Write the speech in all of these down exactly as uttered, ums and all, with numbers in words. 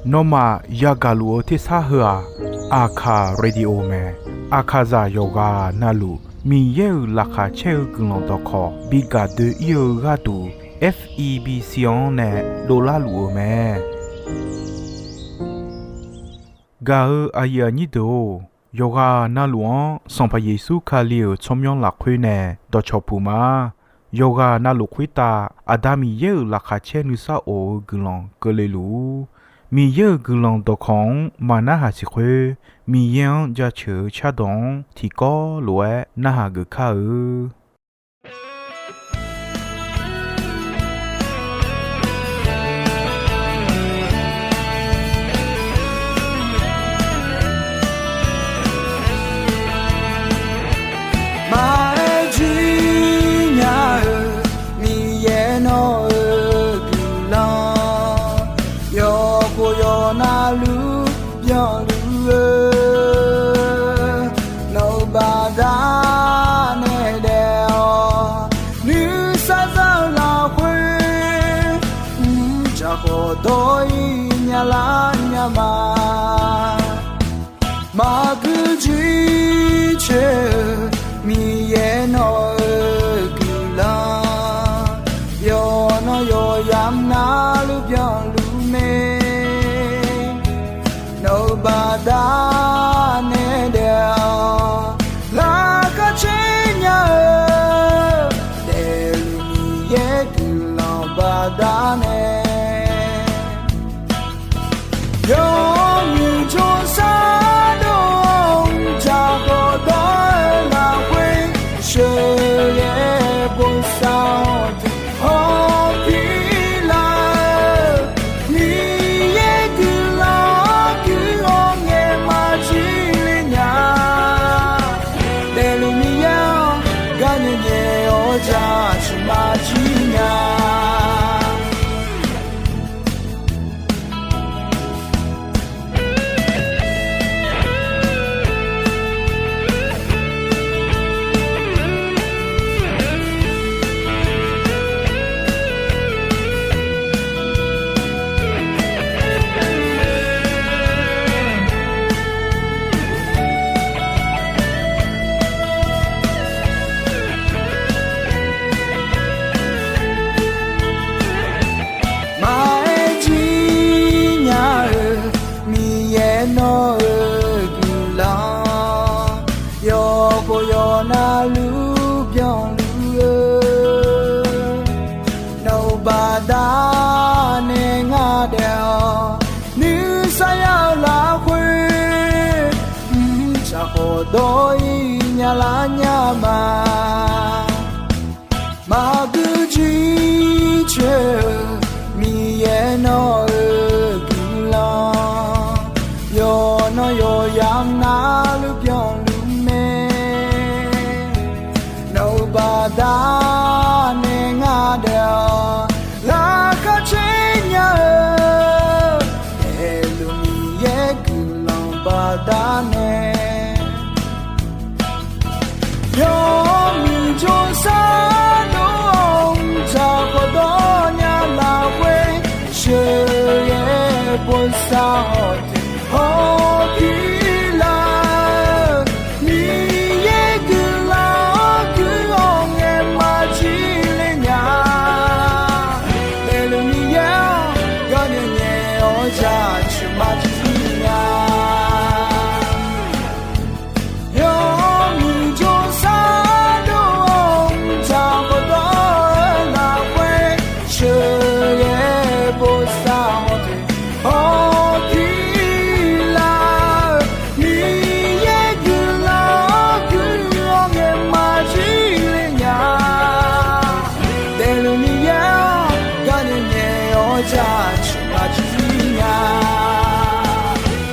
Nawmaf yagaq luf-eu tersar heu-aq, Aqkaq Radio mae. Aqkaqzaq yawqghaq navluf Miqyaer-euq laqkhaq caer-eu guiqlanq dawqkawq bi gaq doe-ir-eu gharduq, F E B C-anr nae dovlar luf-eu mae. Gaq-eu aqyuif aqnyir deuq-or, yawqghaq navluf-anr Sanqpaq Yeqsur Kali-euq tsawrmyanr lafkhoer nae dawqcawq puq ma. Yawqghaq navluf khoertav Aqda Miqyaer-euq laqkhaq caer nuisar of-eu guiqlanq keuvle luf-ur. Miqyaer-euq guiqlanq dawqkawq-anr maqnarhaq siq khoer, Miqyaer-anr jaceuq-eu cardawq-anr tiqkawv lof-aer narhaq geuf kar-eu. Maqaer jir nya-eu Miqyaer nawq-euq guiqlanq, yawkhof yawqnavluf byanluf-eu, nawq-euq baqdanae daef-awq. Nuisar za-eu lafkhoer, mrcaq khawf dawr-ir nyalar nya ma. Maqgui jir coer-eu Miqyaer nawq-euq guiqlanq, yawqnan yawqyamq navluf byanluf mae. Nawq-euq baqdanae daef-awq. Laqkhaq caer nya-eu daefluf Miqyaer guiqlanq baqdanae, yawmuiq jawrsar dov-awr mrcaq khawf dawr-eu lafkhoer, sheuqghae bosav-awr deuq hawpir lar-eu, Miqyaer guiqlanq-anr guiq-awr ngaeq maqjir le nya. Daefluf Miqyaer-anr gar nyae nyae-awr jaceuq maqjir nya. Maqaer jir nya-eu Miqyaer nawq-euq guiqlanq, yawkhof yawqnavluf byanluf-eu, nawq-euq baqdanae ngar daef-awq. Nuisar ya-eu lafkhoer, mrcaq khawf dawr-ir nyalar nya ma. Maqgui jir coer-eu Miqyaer nawq-euq guiqlanq, yawqnan yawqyamq navluf byanluf mae. Nawq-euq baqdanae ngar daef-awq. Laqkhaq caer nya-eu daefluf Miqyaer guiqlanq baqdanae, yawmuiq jawrsar dov-awr mrcaq khawf dawr nya lafkhoer, sheuqghae bosav-awr deuq hawpir lar-eu, Miqyaer guiqlanq-anr guiq-awr ngaeq maqjir le nya. Daefluf Miqyaer-anr gar nyae nyae-awr jaceuq maqjir nya. Yawmuiq jawrsar dov-awr mrcaq khawf dawr-eu lafkhoer, sheuqghae bosav-awr deuq hawpir lar-eu, Miqyaer guiqlanq-anr guiq-awr ngaeq maqjir le nya. Daefluf Miqyaer-anr gar nyae nyae-awr jaceuq maqjir nya.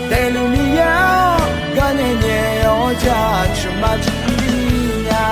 Daefluf Miqyaer-anr gar nyae nyae-awr jaceuq maqjir nya.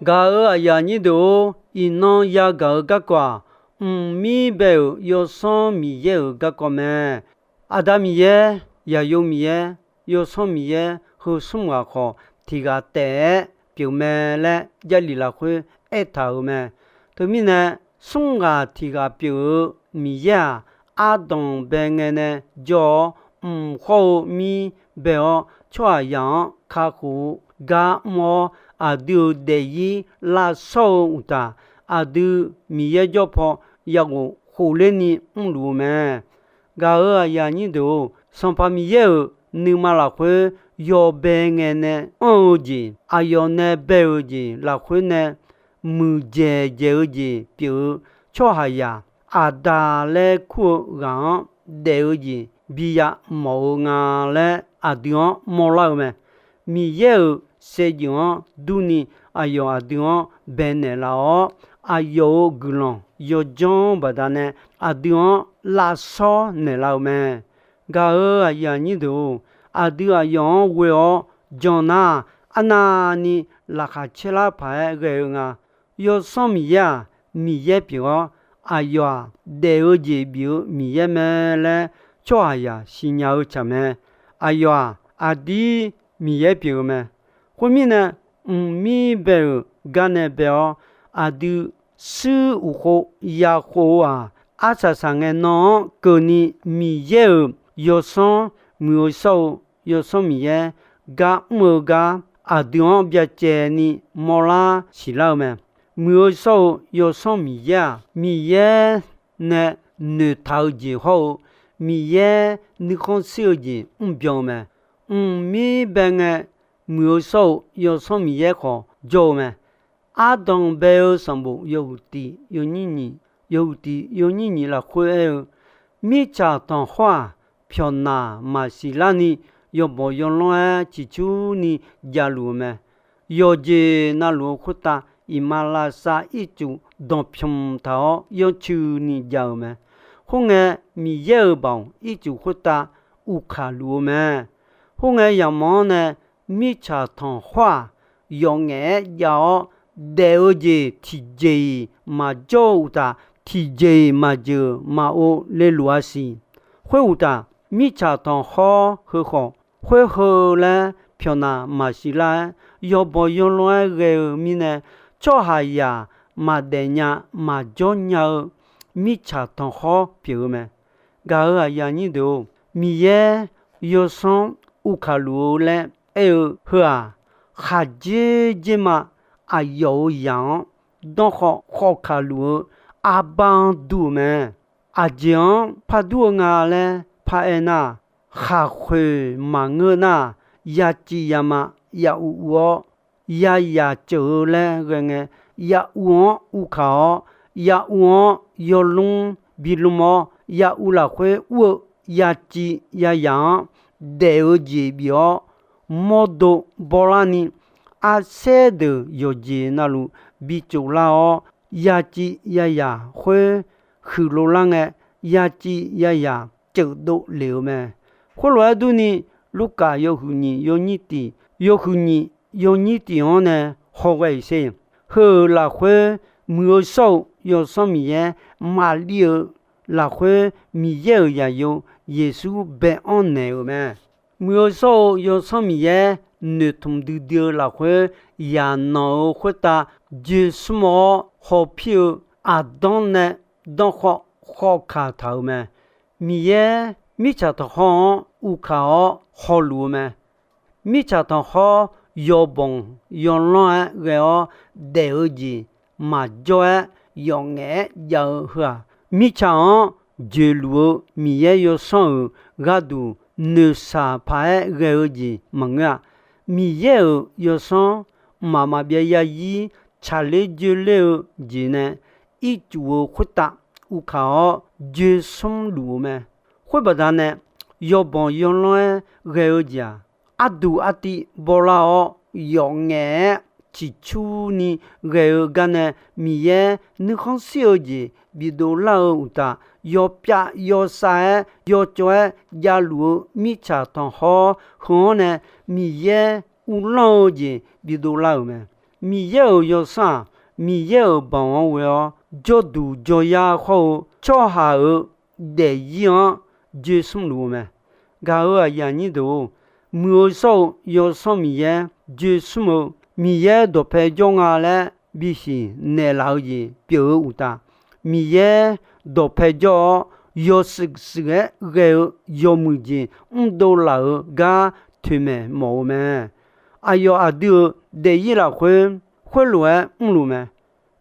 Gaq-eu aqyuif aqnyir deuq-or, iqnan yagaq-eu garkawv-aq, mqmir bae-euq Yawsanr Miqyaer-euq garkawv mae. Aqda Miqyaer, Yaqyo Miqyaer, Yawsanr Miqyaer heu smr ghaq khawf tiq ghaq taef-aer pyeuf mae laer Jarlif lafkhoer aertaq-euq mae. Teumirnae, smr ghaq tiq ghaq pyeuf-eu Miqyaer-aq, ardanq bae ngae nae jawr-awr, mq khawr-eu mir bae-awr, tsawrhaqzaq-anr kakhof-eu gar mr-awr, aqdui-euq daefzir lavshawr-eu uqtaf, aqdui Miqyaer jawr paw yaghof khofler ni mrluf-eu mae. Gaq-euq aqyuif aqnyir deuq-or, Sanqpaq Miqyaer-euq nuima lafkhoer yawbae ngae nae anr-eu jeq, aqyawf nae bae-euq jeq lafkhoer nae muiqdzaeq dzaeq-eu jeq pyeuf-eu tsawrhaqzaq, Aqda laer kur-eu ghaq-anr daef-eu jeq bi yamawf-eu nga laer aqdui-anr mawrlar-eu mae. Miqyaer-euq saevdzeuf-anr durni aqyawf aqdui-anr baenaeq laf-awr, aqyawf-euq guiqlanq yawdzanr baqdanae aqdui-anr lavshawr naeqlaf-eu mae. Gaq-euq aqyuif aqnyir deuq-or, aqdui aqyawf-anr ghoe-awr jan nar, arnavni laqkhaq caerlar paq-aer ghae-eu nga. Yawsanr Miqyaer-aq, Miqyaer pyeuf-awr, aqyawf-aq, daef-eu jeq bif-eu Miqyaer mae laer tsawrhaqzaq siqnya-eu tsaq mae. Aqyawf-aq, aqdir Miqyaer pyeuf-eu mae. Khoermirnae, mqmir bae-euq gar nae bae-awr, aqdui shuir uqkhov ya khov-eu-aq, arsaq saqngae nan-anr keuvni Miqyaer-euq Yawsanr, muiq-eu shawr-eu Yawsanr Miqyaer gar mr-eu gar aqdui-anr byacaevni mawrlar siqlar-eu mae. Muiq-eu shawr-eu Yawsanr Miqyaer-aq, Miqyaer nae noeqtaq-eu jeq hawr-eu, Miqyaer nuikhanr shir-eu jeq mrbyan-eu mae. Mqmir bae ngae, muiq-eu shawr-eu Yawsanr Miqyaer khawf jawr-eu mae. Ardanq bae-eu sanqbof yawhuiq tiq yawnyir nyiq, yawhuiq tiq yawnyir nyiq lafkhoer aer-eu, mirtsaq tanqkhawr-aq, pyawqnaq maqsiq larni yawbawq yawlanr-aer ciqcurni javluf-eu mae. Yawqjeq navluf-eu khoertav iqmalavshav ircuf danqpymq taq-awr yanrcuini jav-euq mae. Khoerngae, Miqyaer-euq baoq ircuf khoertav uqkaq luf-eu mae. Khoerngae, yamq-anr nae mirtsaq tanqkhawr-aq, yawf ngaef-aer jav-awr, daef-eu jeq tiqjeq-iq maqjawr-eu uqtaf, tiqjeq-iq maqjeuq maqov le luf-a siq. Khoeruqtaf, mirtsaq tanqkhawr heu khawf, khoer heu laer pyawqnaq maqsiq lar-aer, yawbawq yawlanr-aer ghae-eu mirnae, tsawrhaqzaq maqdaef nya maqjawr nya-eu mirtsaq tanqkhawr pyeuf-eu mae. Gaq-euq aqyuif aqnyir deuq-or, Miqyaer yawsanr uqkaq luf-eu laer aer-eu heu-aq, khaqdzer dzer ma aqyawf-euq zaq-anr danrkhawv khawf kaq luf-eu arbar-anr dur-euq mae. Aqjeq-anr par dur-eu nga laer paraer nar, khaqkhoeq maqngeur nar, yaciv yama ya uv uv-awr, ya yaq ceuq-eu laer ghae ngae, ya uv-anr uvkaq-awr, ya uv-anr yawlmr bi lmr-awr, ya uv lafkhoer ur-eu yaciv yayaq-anr daef-eu jeq bif-awr, mawrdo bawrlarni, arsaer deuq yawqjeq navluf bi tsoflar-awr, yaciv yayaq khoer huiqlov lar ngae, yaciv yayaq ceufdov lef-eu mae. Khoerlof-aer durni, Lurkaf yawhuiq nyiq yawnyir tiq, yawhuiq nyiq yawnyir tiq-anr nae hawghae-iq sher. Heu-euq lafkhoer, muiq-eu shawr-eu Yawsanr Miqyaer, Maqlir-eu lafkhoer, Miqyaer-euq zaqyo Yeqsur bae-anr naeq-euq mae. Muiq-eu shawr-eu Yawsanr Miqyaer noeqtmq duidui-eu lafkhoer, yaqnanq-euq khoertav joe smr-awr hawpir-eu aqdanr nae danrkhawv khawf kaq taq-euq mae. Miqyaer mirtsaq tanqkhawr-anr uvkaq-awr hawluf-eu mae. Mirtsaq tanqkhawr yawbanq yawlanr-aer ghae-awr daef-eu jeq maqjawr-aer yawf ngaef-aer jav-eu heu-aq, mirtsaq-anr joeqluf-eu Miqyaer yawsanr-euq gharduq noeqshaq paq-aer ghae-eu jeq maqngeur-a. Miqyaer-euq yawsanr mqmaq maqbyav yarzir tsaqler joerler-eu jeq nae ircuf-eu khoertav uvkaq-awr joe smr luf-eu mae. Khoer baqdanae, yawbanq yawlanr-aer ghae-eu jeq-aq, arduq artiv bawrlar-awr yawf ngaef-aer ciqcurni ghae-eu garnae, Miqyaer nuikhanr shir-eu jeq bidov lar-eu uqtaf, yawpyav yawsav-aer yawcawv-aer javluf-eu mirtsaq tanqkhawr heu-anr nae Miqyaer uvlanr-eu jeq bidov lar-euq mae. Miqyaer-euq yawsanr-aq, Miqyaer-euq banq-anr ghoe-awr jawrduq jawryar hawr-eu tsawrhaq-euq daefzir-anr joersmr luf-eu mae. Gaq-euq aqyuif aqnyir deuq-or, muiq-eu shawr-eu Yawsanr Miqyaer joersmr-eu Miqyaer dawqpae jawr nga laer bisiq naeqlaf-eu jeq pyeuf-eu uqtaf, Miqyaer dawqpae jawr-awr yawshuif shuif-aer ghae-eu yawmuiq jeq mrdov laf-euq gar toeqmaeq mawf-eu mae. Aqyawf aqdui-euq daefzir lafkhoer khoerlof-aer mrluf mae.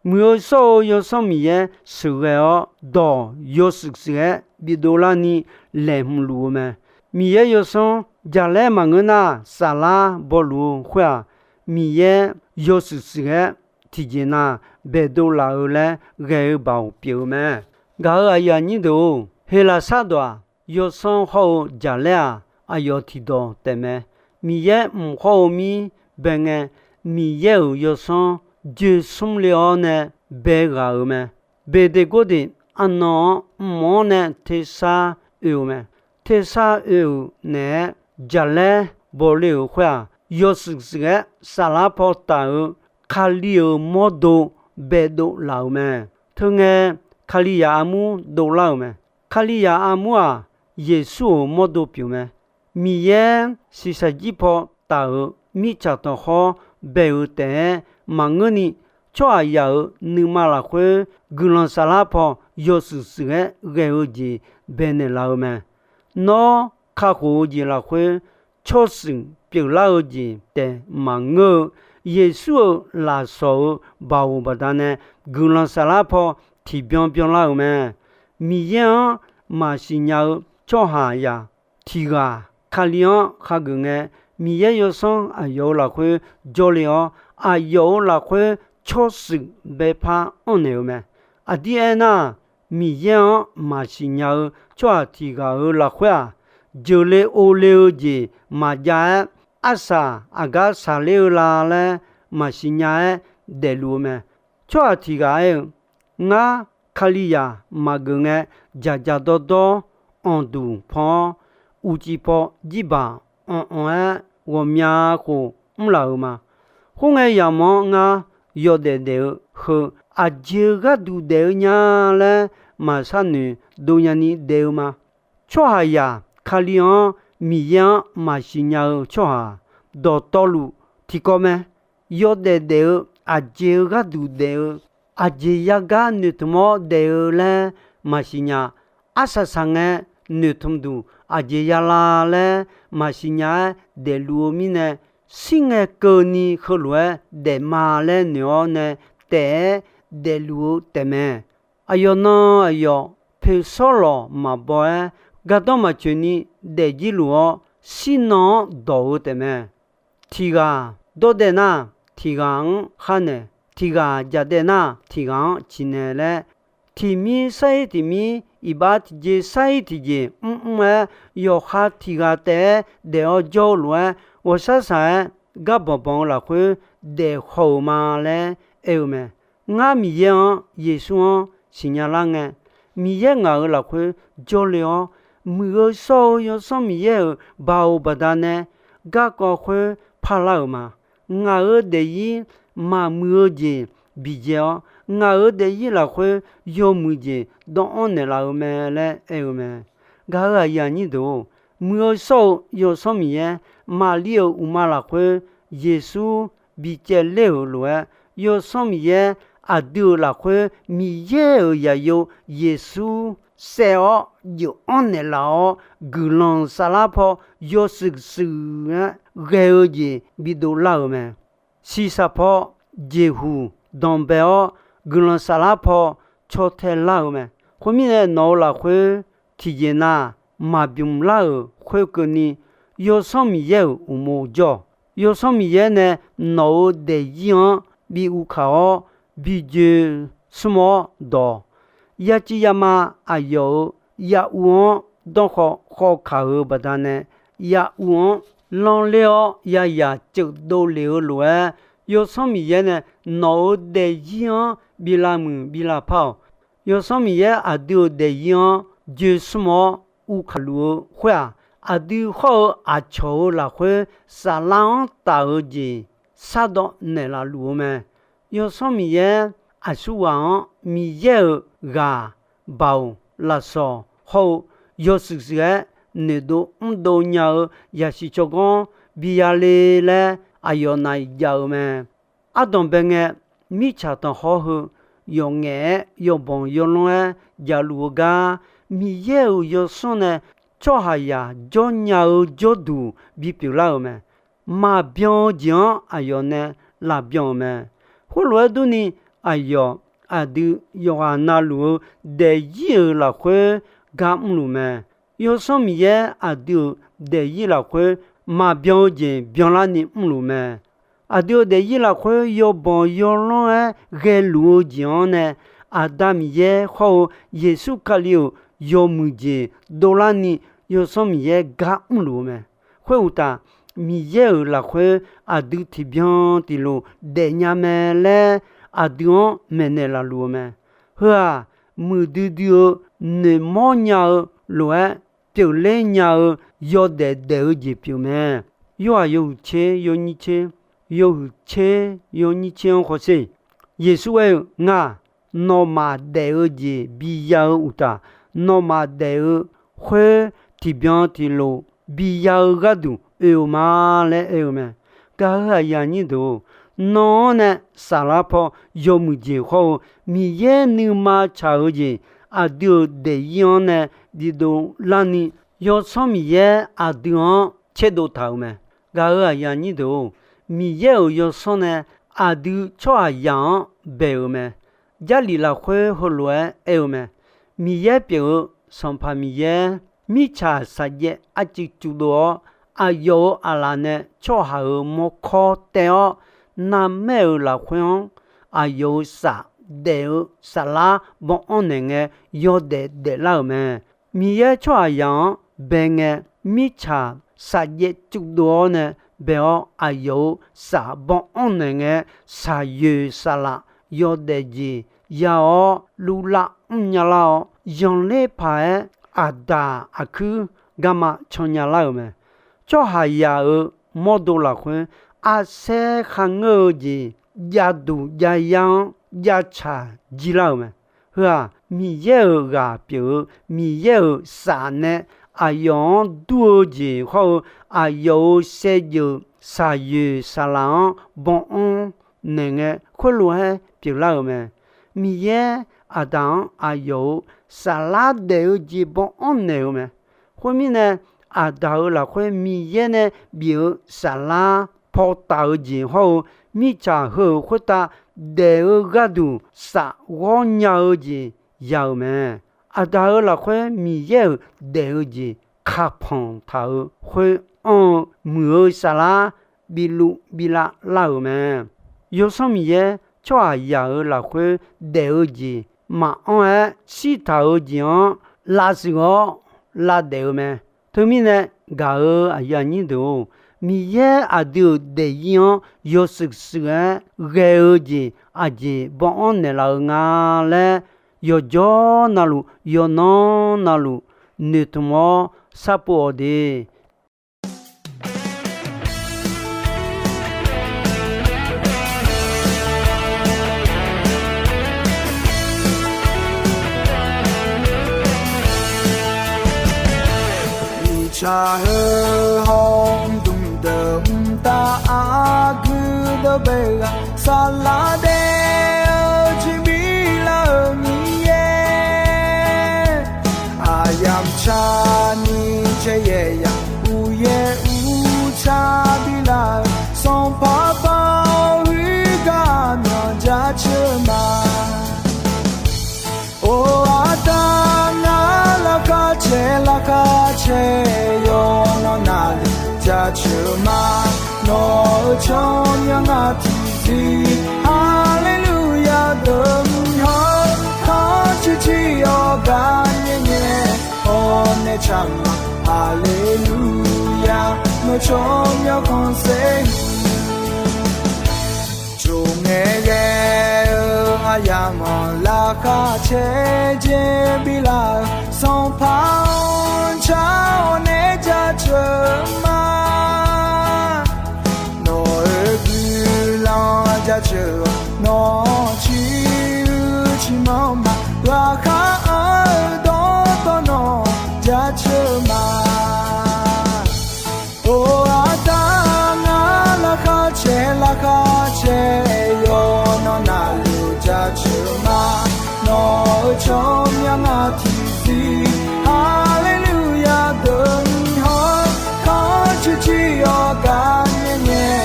Muiq-eu shawr-eu Yawsanr Miqyaer sheuqghae-awr dawq yawshuif shuif-aer bidov larni laeqhmq luf-eu mae. Miqyaer Yawsanr jaqlaer maqngeur nar, saflar bawluf-eu khoer-aq, Miqyaer yawshuif shuif-aer tiqjeq na baedov laf-eu laer ghae-eu baoq pyeuf-eu mae. Gaq-euq aqyuif aqnyir deuq-or, Heqlaqsar dawq-aq, Yawsanr hawr-eu jaqlaer-aq, aqyawf tiqdawq taefmae. Miqyaer mq hawr-eu mir bae ngae, Miqyaer-euq Yawsanr joersmr le-awr nae bae ghaq-euq mae. Beqdeqgordeq arnan-anr mq-anr nae tersar oe-eu mae. Tersar oe-euq naeq-aer jaqlaer bawle-euq khoer-aq, yawshuif shuif-aer saflar paw taf-eu Kali-euq mawrdo baedov laf-euq mae. Teungae, Kalizaq armur dovlar-euq mae. Kalizaq armur-aq, Yeqsur-euq mawrdo pyeuf mae. Miqyaer shiqshaq jir paw taf-euq mirtsaq tanqkhawr bae-eu taef-aer maqngeurni, tsawrhaqzaq-euq nuima lafkhoer guiqlanq saflar paw yawshuif shuif-aer ghae-eu jeq baenaeq laf-eu mae. Nawr kakhof-eu jeq lafkhoer tsawrshuif pyeuflar-eu jeq taef maqngeur-eu, Yeqsur-euq lafsawq-euq baoq baqdanae guiqlanq saflar paw tiqbyan byanlar-euq mae. Miqyaer-anr maqsiq nya-eu tsawrhaqzaq tiq ghaq Kali-anr hageuf ngae, Miqyaer Yawsanr aqyawf-euq lafkhoer jawrle-awr, aqyawf-euq lafkhoer tsawrshuif baepar anrnaeq-eu mae. Aqdir aernar, Miqyaer-anr maqsiq nya-eu tsawrhaq tiq ghaq-euq lafkhoer-aq, jeuqle ovle-eu jeq maqjav-aer, arsaq aqgar saqler-eu la laer maqsiq nya-aer daefluf-eu mae. Tsawrhaq tiq ghaq aer-eu, Ngar, Kalizaq maqgeuf ngae, dzaqdzaq dawrdawr anqduq pan-awr, uqcif paw jirbaq anq-anq-aer ghawqmya khof mrlaf-euq ma. Khoerngae, yamq-anr ngar yawdaef daef-eu heu, aqjeq-eu gharduq daef-eu nya laer maqshar noeq dov nyani daef-eu ma. Tsawrhaqzaq Kali-anr Miqyaer-anr maqsiq nya-eu tsawrhaq dawqtawvluf tiqkawv mae. Yawdaef daef-eu aqjeq-eu gharduq daef-eu, aqjeq yagar noeqtmq-awr daef-eu laer maqsiq nya. Arsaq saqngae noeqtmq duq aqjeq ya la laer maqsiq nya-aer daefluf-eu mirnae, shirngae keuvni heulof-aer daef ma laer noeq-awr nae taef-aer daefluf-eu taefmae. Aqyawf nan aqyawf poeqsawr lawq maqbaw-aer, gardanr maqtsoeqni daefjir luf-awr, shirnan-anr dawq-eu taefmae. Tiq ghaq dawrdaef nar, tiq ghaq-anr khar naeq, tiq ghaq jaqdaef nar, tiq ghaq-anr ciqnaeq laer, tiq mir sar-ir tiq mir, iqbax tiqjeq sar-ir tiqjeq mrmr-aer, yawqha tiq ghaq taef-aer daef-awr jawr-eu lof-aer, ghawqshar shaq-aer gar banqbanq-eu lafkhoer daef haw-euq ma laer aer-eu mae. Ngar Miqyaer-anr, Yeqsur-anr siqnya lar ngae, Miqyaer ngaq-euq lafkhoer jawrle-awr, muiq-eu shawr-eu Yawsanr Miqyaer-euq baoq baqdanae garkawv khoer parlar-euq ma. Ngaq-euq daefzir maqmuiq-eu jeq biqdzae-awr, ngaq-euq daefzir lafkhoer yawmuiq jeq dawvanr naeqlaf-eu mae laer aer-eu mae. Gaq-euq aqyuif aqnyir deuq-or, muiq-eu shawr-eu Yawsanr Miqyaer, Maqlir-euq uqma lafkhoer Yeqsur bicaevler-euq lof-aer, Yawsanr Miqyaer aqdui-euq lafkhoer Miqyaer-euq zaqyo Yeqsur saev-awr jeuf-anr naeqlaf-awr, guiqlanq saflar paw yawshuif shuif-aer ghae-eu jeq bidov lar-euq mae. Shiqshaq paw jeqhuq danqbae-awr, guiqlanq saflar paw caw tae lar-eu mae. Khoermirnae, nawq-euq lafkhoer tiqjeq nav maqbymq lar-euq khoerkeuvni, Yawsanr Miqyaer-euq uqmov jawr-awq. Yawsanr Miqyaer nae nawq-euq daefzir-anr bi uvkaq-awr, bi joe smr-awr dawq-awq. Yaciv yama aqyawf-euq yaur-anr danrkhawv khawv kaq-euq baqdanae, yaur-anr lanrler-awr yazaq ceufdov lef-eu lof-aer, Yawsanr Miqyaer nae nawq-euq daefzir-anr bi lavmuiq bi lavpar-awq. Yawsanr Miqyaer aqdui-euq daefzir-anr joe smr-awr uvkaq luf-eu khoer-aq, aqdui hawr-eu aqcawq-euq lafkhoer saflar-anr taf-eu jeq shardawv naeqlaf luf-eu mae. Yawsanr Miqyaer aqsurghaq-anr Miqyaer-euq ghaq, baoq, lafsawq hawr-eu yawshuif shuif-aer noeqdov mrdov nya-eu yasiq tsawrganr bi ya le laer aqyawf naf iq jav-eu mae. Ardanq bae ngae, mirtsaq tanqkhawr heu yawf ngaef-aer yawbanq yawlanr-aer javluf-eu gar, Miqyaer-euq yawsanr nae tsawrhaqzaq jawrnya-eu jawrduq bipyeuf lar-euq mae. Maqbyan-eu jeq-anr aqyawf nae lafbyan-euq mae. Khoerlof-aer durni, aqyawf aqdui yawqghaq navluf-eu daefzir-euq lafkhoer gar mrluf mae. Yawsanr Miqyaer aqdui-euq daefzir lafkhoer maqbyan-eu jeq byanlarni mrluf mae. Aqdui-euq daefzir lafkhoer yawbanq yawlanr-aer ghaeluf-eu jeq-anr nae, Aqda Miqyaer hawr-eu Yeqsur Kali-euq yawmuiq jeq dovlarni Yawsanr Miqyaer gar mrluf-eu mae. Khoeruqtaf, Miqyaer-euq lafkhoer aqdui tiqbyan tiqlof daefnya mae laer aqdui-anr maeqnaeq laf luf-eu mae. Heu-aq, muiqdui dui-eu noeqmawr nya-eu lof-aer pyeufler nya-eu yawdaef daef-eu jeq pyeuf mae. Yorhaq yawhuiq tser yawnyir tser, yawhuiq tser yawnyir tser-anr hawsher. Yeqsur aer-eu, Ngaq, nawmaf daef-eu jeq biya-eu uqtaf, nawmaf daef-eu khoer tiqbyan tiqlof biya-eu gharduq oe-eu ma laer aer-eu mae. Gaq-euq aqyuif aqnyir deuq-or, nan-anr nae saflar paw yawmuiq jeq hawr-eu Miqyaer nuima tsaq-eu jeq aqdui-euq daefzir-anr nae bidov larni, Yawsanr Miqyaer aqdui-anr tserdov taq-euq mae. Gaq-euq aqyuif aqnyir deuq-or, Miqyaer-euq Yawsanr nae aqdui tsawrhaqzaq-anr bae-euq mae. Jarlif lafkhoer heulof-aer aer-eu mae. Miqyaer pyeuf-eu Sanqpaq Miqyaer, mirtsaq saqjaev arcuiv cuvdov-awr, aqyawf-euq aqlaf nae tsawrhaq-euq mawrkawr taev-awr, narmaer-euq lafkhoer-anr aqyawf-euq saf daef-eu saflar baw-anr naeq ngae, yawdaef daeflar-euq mae. Miqyaer tsawrhaqzaq-anr bae ngae, mirtsaq saqjaev cuvdov-awr nae bae-awr, aqyawf-euq saf baw-anr naeq ngae, saqyoeq saqlaf yawdaef jeq ya-awr, luvlav mrnya lar-awr, yanqler paq-aer aqdaq aqkuir garma cannya lar-euq mae. Tsawrhaqzaq-euq mawrdo lafkhoer arsaer kharngeur-eu jeq javduq jav yar-anr javtsaq jir lar-euq mae. Heu-aq, Miqyaer-euq ghaq pyeuf-eu Miqyaer-euq saf nae aqyawf-anr dur-eu jeq hawr-eu, aqyawf-euq saevdzeuf saqyoeq saqlaf-anr baw-anr naeq ngae, khoerlof-aer pyeuflar-euq mae. Miqyaer aqdaq-anr aqyawf-euq saflar daef-eu jeq baw-anr naeq-eu mae. Khoermirnae, aqdaq-euq lafkhoer Miqyaer nae bif-eu saflar paw taf-eu jeq hawr-eu, mirtsaq heu-euq khoertav daef-eu gharduq saf ghawr nya-eu jeq ya-euq mae. Aqdaq-euq lafkhoer Miqyaer-euq daef-eu jeq kaqpanq taq-euq khoer anr-eu muiq-eu saflar biluv bilav lar-euq mae. Yawsanr Miqyaer tsawrhaqzaq-euq lafkhoer daef-eu jeq maqanr-aer shirtaq-eu jeq-anr lavshuif-awr lavdaef-eu mae. Teumirnae, gaq-euq aqyuif aqnyir deuq-or, Miqyaer aqdui-euq daefzir-anr yawshuif shuif-aer ghae-eu jeq aqjeq baw-anr naeqlaf-eu nga laer, yawqjawr navluf yawqnan navluf noeqtmq-awr sharpov-awq de. Mirtsaq heu hawr mqdmq deuq mqtav aqgeu deuq bae ghaq saflar daef-eu jeq bi lar-euq Miqyaer. Aqyamq tsaqni caeryaer yaq uqyaer uqtsaq bi lar-euq Sanqpaq Baoq huiq gar myawq jaceuq ma. Or, aqda ngar laqkhaq caer laqkhaq caer yawqnan navluf jaceuq ma. Nawq-euq tsawrmyanr ngar tiqzir haleluya deuq mr hawr, khanr ciqciq yawqgar nyaer nyaer hawr nae tsaq ma. Haleluya, nawq-euq tsawrmyanr khanqsaer Tsov ngae ghae-eu aqyamq-anr laqkhaq caer jeq bi lar-euq Sanqpaq-anr car-awr nae jaceuq ma. Nawq-euq guiqlanq jaceuq-awq, nawq-anr ciq Anrma ghaqkhaer-eu dawqtawvluf jaceuq ma. Or, aqda ngar laqkhaq caer laqkhaq caer yawqnan navluf jaceuq ma. Nawq-euq tsawrmyanr ngar tiqzir Haleluya deuq ni haw, khanr cuiv jir-awr gar nyae nyae,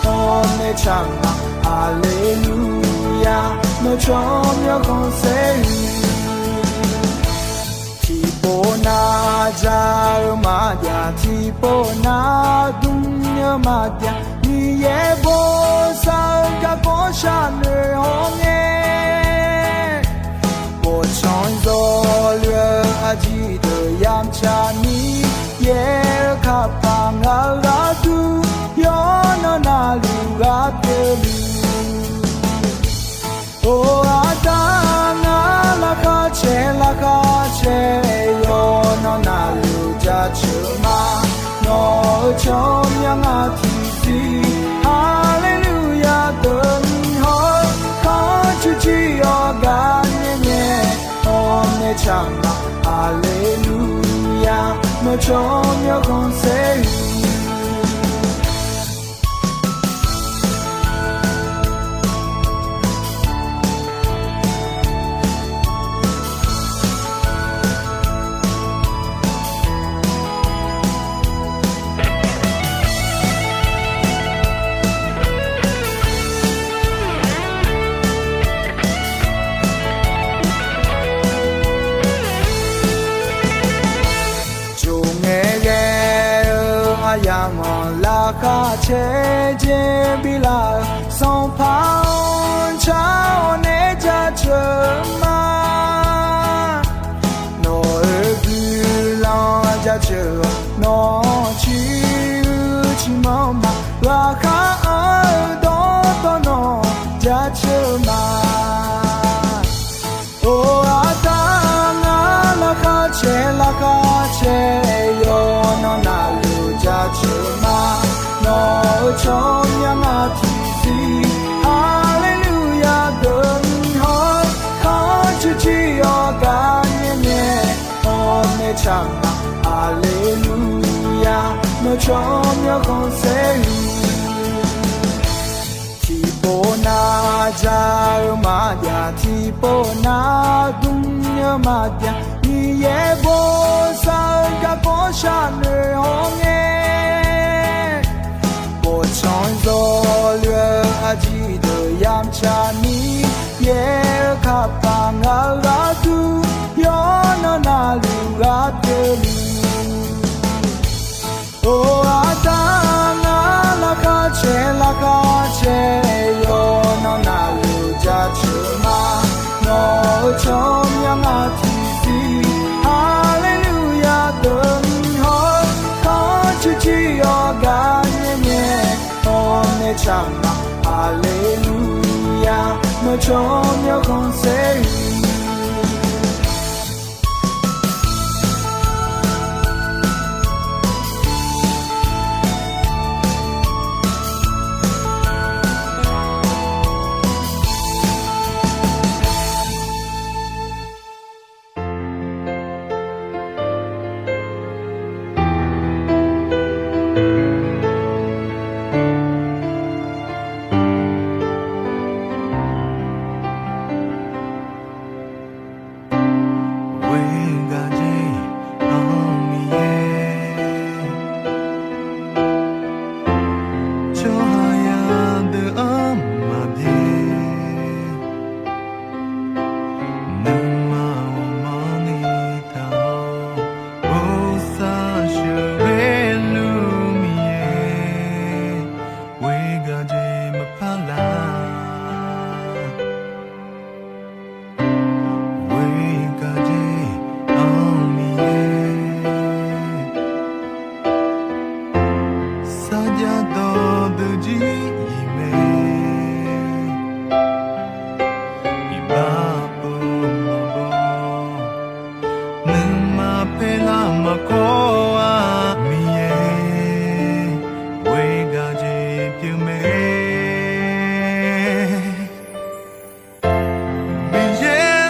hawr nae tsaq ma. Haleluya, nawq tsawrmyanr khanqsaer-eu. Tiqpov nar ja-eu maqjav, tiqpov nar dm-eu maqjav, Miqyaer bosav-eu garkawv sharnoeq hawr ngae, bawqtsanq zawluf-eu aqjeq deuq yamtsaq ni, yaer-eu kapaq ngaq-eu gharduq, yawqnan navluf ghaq pyeuf luf. Or, aqda ngar laqkhaq caer laqkhaq caer yawqnan navluf jaceuq ma. Nawq-euq tsawrmyanr ngar tiqzir Haleluya deuq ni haw, khanr cuiv jir-awr gar nyae nyae, hawr nae tsaq ma. Haleluya, nawq tsawrmyanr khanqsaer-eu. Jov ngae ghae-eu aqyamq-anr laqkhaq caer jeq biflaf-euq Sanqpaq-anr car-awr nae jaceuq ma. Nawq-euq guiqlanq jaceuq-awq, nawq ciq uiq ciqmanr ma. Ghaqkhaer-eu dawqtawvluf jaceuq ma. Or, aqda ngar laqkhaq caer laqkhaq caer yawqnan navluf jaceuq ma. Nawq-euq tsawrmyanr ngar tiqzir Haleluya deuq ni haw, khanr cuiv jir-awr gar nyae nyae, hawr nae tsaq ma. Haleluya, nawq tsawrmyanr khanqsaer-eu. Tiqpov nar ja-eu maqjav, tiqpov nar dm-eu maqjav, Miqyaer bosav-eu garkawv sharnoeq hawr ngae, bawqtsanq zawluf-eu aqjeq deuq yamtsaq ni, yaer-eu kapaq ngaq-eu gharduq, yawqnan navluf ghaq pyeuf luf. Or, aqda ngar laqkhaq caer laqkhaq caer yawqnan navluf jaceuq ma. Nawq-euq tsawrmyanr ngar tiqzir Haleluya deuq ni haw, khanr cuiv jir-awr gar nyae nyae, hawr nae tsaq ma. Haleluya, nawq tsawrmyanr khanqsaer-eu. Ghoer gaq jeq-anr Miqyaer, tsawrhaqzaq deuq-anr maqbyaer, nuima ghawqmanrni taq-awr, bosav sheuqghae luf Miqyaer, ghoer gaq jeq maqpar lar. Ghoer gaq jeq-anr Miqyaer, sarjax dawqdeuq jir-iq mae, iqbax pov maqbaw, nuima paerlar maqkawr-a Miqyaer, ghoer gaq jeq pyeuf mae. Miqyaer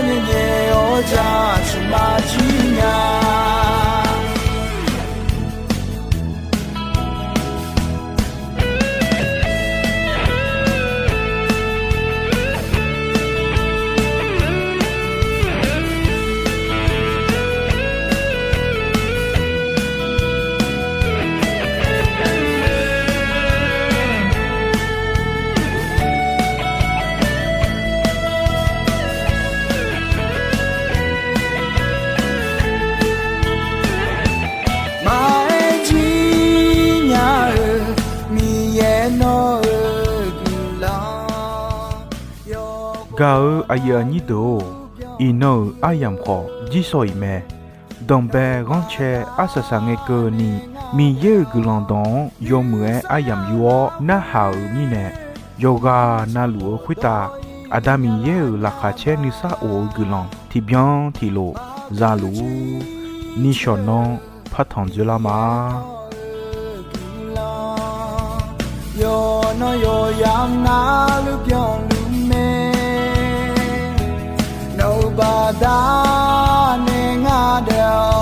nyae-awr jaceuq maqjir nya. Maqaer jir nya-eu Miqyaer nawr-eu guiqlanq. Gaq-eu aqyuif aqnyir deuq-or, iqnan-euq aryamq khawf jirsawq iq mae. Danqbae ghanrcae arsaq saq ngae keuvni, Miqyaer-euq guiqlanq dawq-anr yawmuiq-aer aryamq yur-awr narhaq-euq mirnae, yawqghaq navluf-eu khoertav Aqda Miqyaer-euq laqkhaq caer nuisar of-eu guiqlanq tiqbyan tiqlof zaluf-ur. Nishawq nanr partanq dzoerlar ma. Yawqnan yawqyamq navluf byanluf mae. Nawq-euq baqdanae ngar daef-awq.